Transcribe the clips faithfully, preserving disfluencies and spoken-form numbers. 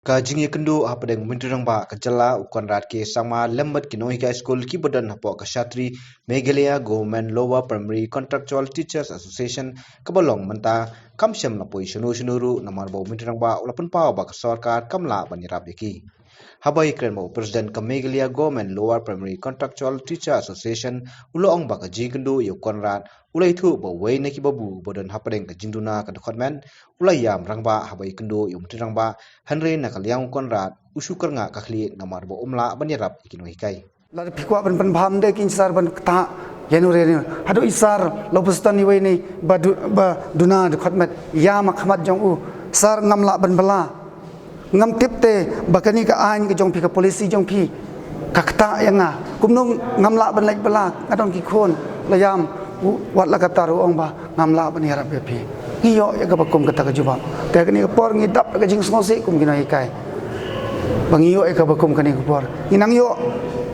Ka jingïakynduh hapdeng u Myntri Rangbah ka jylla u Conrad K Sangma lem bad ki nonghikai skul kiba don hapoh ka Shatri Meghalaya Government Lower Primary Contractual Teachers Association kaba long mynta kam shym la poi shano shano ruh namar ba u Myntri Rangbah u la pynpaw ba ka sorkar kam lah ban ïarap ïa ki. Haba ïakren bad u President ka Meghalaya Government Lower Primary Contractual Teacher Association u la ong ba ka jingïakynduh ïa u Conrad u la ïathuh ba uwei na ki babu ba don hapdeng ka jingduna ka dkhot met u la ïam rangbah haba ïakynduh ïa u Myntri Rangbah, hynrei na ka liang u Conrad u shu kyrngah ka khlieh namar ba um lah ban ïarap ïa ki nonghikai. Lada phi kwah ban pynbha ym dei ki sar ban ktah ïa no re ne. Haduh i sar la u Boston iwei ne ba du-, ba duna dkhot met ïam ha khmat jong u. Sar, ngam lah ban bylla. Ngam tip te ba kane ka aiñ ka jong phi, ka policy jong phi ka ktah ïa nga. Kumno ngam lah ban leit bylla, nga don ki khun. La ïam, u, wat la katta ruh u ong ba ngam lah ban ïarap ïa phi. Ngi ïoh ïa kaba kum kata ka jubab. Te kane ka por ngi dap ka jingsngewsih kum ki nonghikai. Ba ngi ïoh ïa kaba kum kane ka por. Ngi nang ïoh,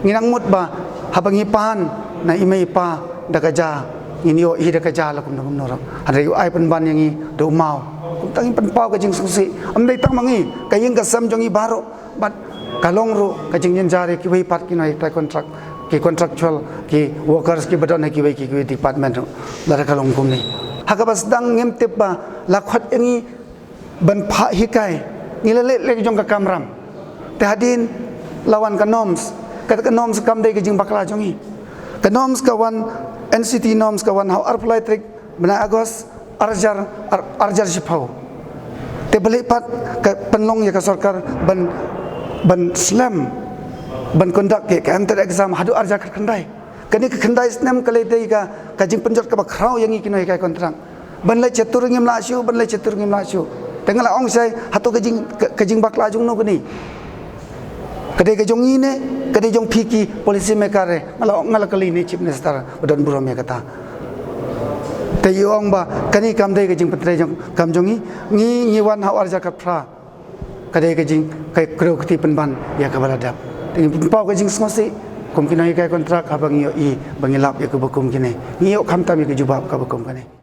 ngi nang mut ba haba ngi pan na i mei i pa da ka ja, ngin ïoh hi da ka ja la kumno kumno ruh. Hynrei u ai pynban ïa ngi da u maw. Kumta ngin pynpaw ka jingsngewsih. Ym dei tang ma ngi, ka ïing ka sem jong ngi baroh. Bad ka long ruh ka jingjynjar ïa kiwei pat ki nonghikai contract, ki contractual, ki workers kiba don ha kiwei ki, kiwei department ruh. Lada ka long kumne, ha kaba sdang ngim tip ba la khot ïa ngi ban phah hikai. Ngi la leh leh jong ka kamram. Te hadien la wan ka norms. Kata ka norms kam dei ka jingbakla jong ngi. Ka norms ka wan, N C T norms ka wan ha u arphew lai tarik bnai August, arjar, ar-, arjar shiphew. Te balei pat ka pynlong ïa ka sorkar ban, ban slem, ban conduct ïa ka M TET exam haduh arjar khatkhyndai. Kane ka khyndai snem ka la dei ka, ka jingpynjot kaba khraw ïa ngi ki nonghikai contract. Ban leit sha tur ngim lah shuh, ban leit sha tur ngim lah shuh. Te nga la ong shai, hato ka jing, ka, ka jingbakla jong no kane? Ka dei ka jong ngi ne, ka dei jong phi ki policy maker re? Nga la, nga la kylli ne Chief Minister ba don burom ïa kata. Te i ong ba kane kam dei ka jingpyntrei jong, kam jong ngi, ngi, ngi wan ha u arjar khatphra. Ka dei ka jing, ka kdew kti pynban ïa kaba la dep. Te ngi pynpaw ka jingsngewsih kum ki nonghikai contract haba ngi ïohi ba ngi lap ïa kaba kum kine. Ngi ïoh khamtam ïa ka jubab kaba kum kane.